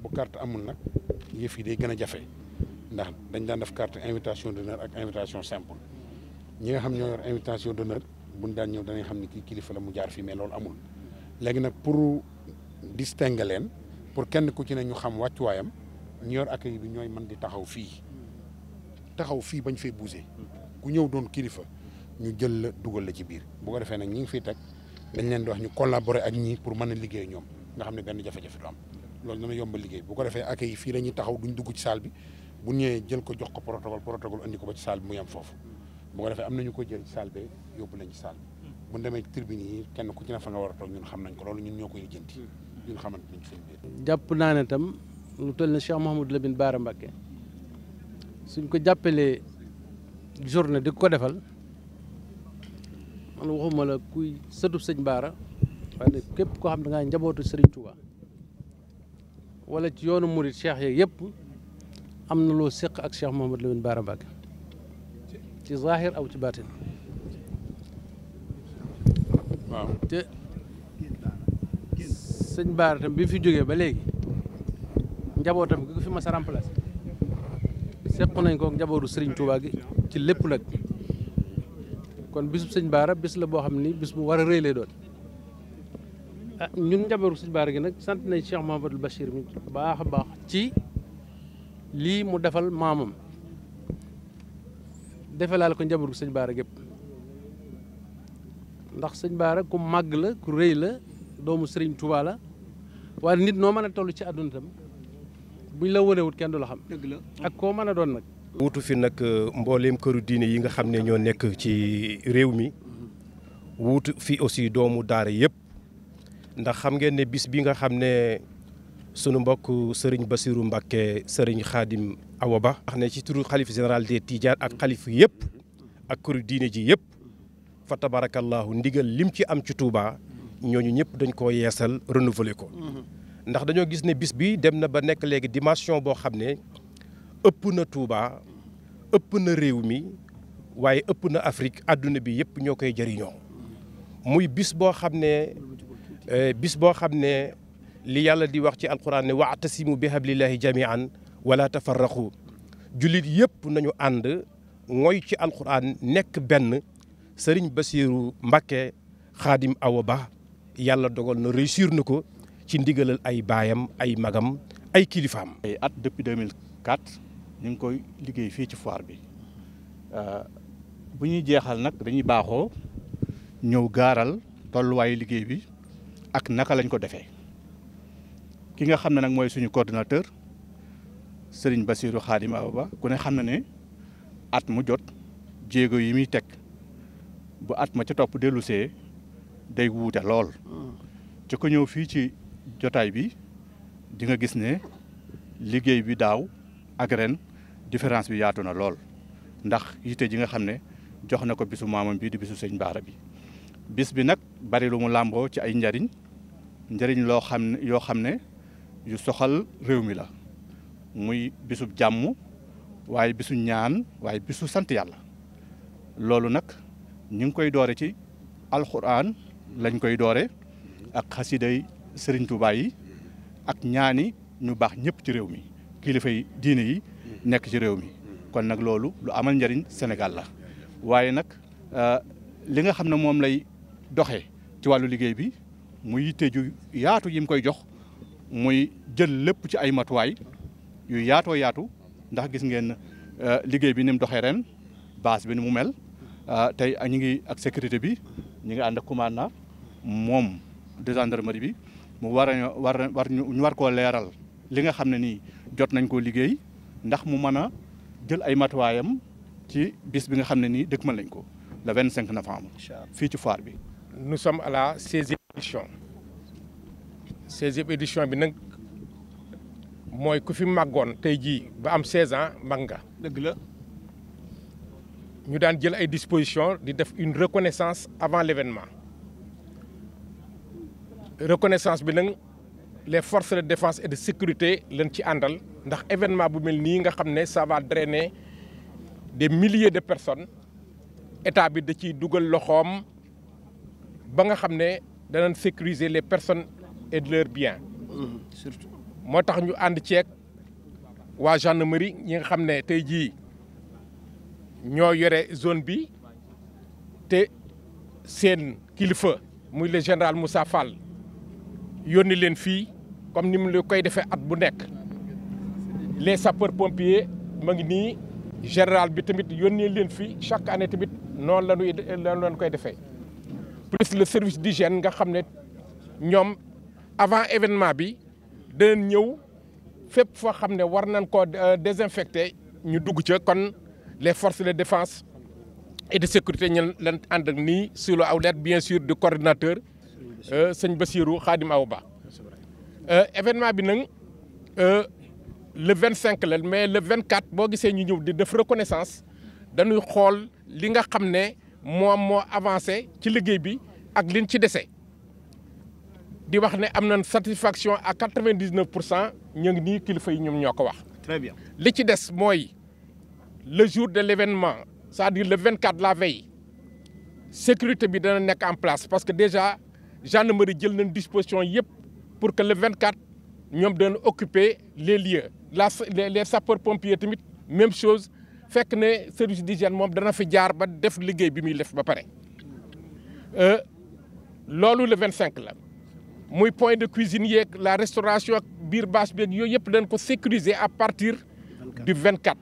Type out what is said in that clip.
bu carte amul nag yëf yi day gën a jafe ndax dañ daan def carte invitation d'honneur ak invitation simple ñi nga xam ñoo yor invitation d'honneur buñ daan ñëw danañ xam ne kii kilifa la mu jaar fii mais loolu amul léegi nag pour distinguer leen pour kenn ku ci ne ñu xam wàccuwaayam ñu yor accueil bi ñooy mën di taxaw fii bañ fee bougé ku ñëw doon kilifa ñu jël la dugal la ci biir bu ko defee nag ñi ngi fiy teg dañ leen di wax ñu collaborer ak ñii pour mën a liggéey ñoom nga xam ne benn jafe-jafe du am loolu dana yomba liggéey bu ko defee accueil fii la ñuy taxaw duñ dugg ci salle bi bu ñëwee jël ko jox ko protocole andi ko ba ci salle bi mu yem foofu bu ko defee am nañu ko jël ci salle bi yóbbu lañ ci salle bi bu ñu demee ci tribune yi kenn ku ci ne fa nga war a toog ñun xam nañ ko loolu ñun ñoo koy lijjanti ñun xamante nañ seen biir. jàpp naa ne tam lu toll ne Cheikh Mouhamadou Lamine Bara Mbacké suñ ko jàppalee journée di ko defal man waxuma la kuy sëtub sëñ Bara waaye képp koo xam da ngaa njabootu Serigne Touba wala ci yoonu Mouride Cheikh yeeg yëpp am na loo séq ak Cheikh Mouhamadou Lamine Bara Mbacké ci zahir aw ci baatin waaw te sëñ Bara tam bi fi jógee ba léegi njabootam gi ko fi mas a remplacé seq nañ ko njabootu Serigne Touba gi ci lépp nag kon bisub sëñ Bara bis la boo xam ni bis bu war a rëy lay doon ah ñun njabootu sëñ Bara gi nag sant nañ Cheikh Mouhamadou Bachir mi baax a baax ci lii mu defal maamam defalaal ko njabootu sëñ Bara gépp ndax sëñ Bara ku màgg la ku rëy la doomu Serigne Touba la waaye nit noo mën a toll ci àdduna tam buñ la wonewut kenn du la xam. dëgg la ak koo mën a doon nag. wuutu fi nag mbooleem këru diine yi nga xam ne ñoo nekk ci réew mi wuutu fi aussi doomu daara yëpp ndax xam ngeen ne bis bi nga xam ne sunu mbokk Serigne Bassirou Mbacké Serigne Khadim Awa Ba wax ne ci turu xalif général des Tidianes ak xalif yëpp ak këru diine ji yëpp fa tabarakallahu ndigal lim ci am ci Touba ñooñu ñëpp dañ koo yeesal renouveler ko ndax dañoo gis ne bis bi dem na ba nekk léegi dimension boo xam ne ëpp na Touba ëpp na réew mi waaye ëpp na Afrique àdduna bi yëpp ñoo koy jëriñoo muy bis boo xam ne li yàlla di wax ci alquran ne wa'tasimu bi hablillahi jami'an wala tafarraqu jullit yëpp nañu ànd mooy ci alquran nekk benn Serigne Bassirou Mbacké Khadim Awa Ba yàlla dogal na réussir na ko ci ndigalal ay baayam ay magam ay kilifaam. ay at depuis 2004 ñu ngi koy liggéey fii ci foire bi bu ñuy jeexal nag dañuy baaxoo ñëw gaaral tolluwaayu liggéey bi ak naka lañ ko defee ki nga xam ne nag mooy suñu coordinateur Serigne Bassirou Khadim Awa Ba ku ne xam na ne at mu jot jéego yi muy teg bu at ma ca topp dellusee day wuute lool ci ko ñëw fii ci jotaay bi di nga gis ne liggéey bi daaw ak ren différence bi yaatu na lool ndax yitte ji nga xam ne jox na ko bisu maamam bi di bisu sëñ Bara bi bis bi nag bari lu mu làmboo ci ay njariñ loo xam ne yoo xam ne yu soxal réew mi la muy bisu jàmm waaye bisu ñaan waaye bisu sant yàlla loolu nag ñu ngi koy doore ci alxuraan lañ koy doore ak xasiday Serigne Touba yi ak ñaani ñu baax ñëpp ci réew mi kilifa yi diine yi nekk ci réew mi kon nag loolu lu amal njariñ Sénégal la waaye nag li nga xam ne moom lay doxee ci wàllu liggéey bi muy yitte ju yaatu yi mu koy jox muy jël lépp ci ay matuwaay yu yaatoo yaatu ndax gis ngeen liggéey bi ni mu doxee ren base bi ni mu mel tey ñu ngi ak sécurité bi ñu ngi ànd ak commandant moom de gendarmerie bi mu ñu war koo leeral li nga xam ne nii jot nañ koo liggéey ndax mu mën a jël ay matuwaayam ci bis bi nga xam ne nii dëkkmal nañ ko le 25 novembre fii ci foire bi. Nous sommes à la 16e édition 16e édition bi nag mooy ku fi màggoon tey jii ba am 16 ans mag nga. dëgg la. ñu daan jël ay dispositions di def une reconnaissance avant l'événement reconnaissance bi nag les forces de défense et de sécurité lañ ci àndal ndax événement bu mel nii nga xam ne ça va drainer des milliers de personnes état bi da ciy dugal loxoom ba nga xam ne danañ sécuriser les personnes et leurs biens. surtout moo tax ñu ànd ceeg waa gendarmerie ñi nga xam ne tey jii ñoo yore zone bi te seen kilifa muy le général Moussa Fall yónni leen fii comme ni mu la koy defee at bu nekk les sapeurs pompiers ma ngi nii général bi tamit yónnee leen fii chaque année tamit noonu la ñu koy defee plus le service d'hygiène nga xam ne ñoom avant événement bi danañ ñëw fépp foo xam ne war nañ koo désinfecter ñu dugg ca kon les forces de défense et de sécurité ñu leen ànd ak nii sur le awlet bien sûr du coordinateur sëñ Bassirou Khadim Awa Ba événement bi nag le 25 la mais le 24 boo gisee ñu ñëw di def reconnaissance dañuy xool li nga xam ne moom moo avancé ci liggéey bi ak liñ ci dese di wax ne am nañ satisfaction à 99% ñu ngi nii kilifa yi ñoom ñoo ko wax. Très bien. li ci des mooy le jour de l'événement c'est-à-dire le 24 la veille sécurité bi dana nekk en place parce que déjà gendarmerie jël nañ disposition yëpp pour que le 24 ñoom dana occuper les lieux les sapeurs pompiers tamit même chose fekk ne service d'hygiène moom dana fi jaar ba def liggéey bi muy def ba pare loolu le 25 la muy point de cuisine yeeg la restauration ak biir bâche beeg yooyu yëpp dañ ko sécuriser à partir du 24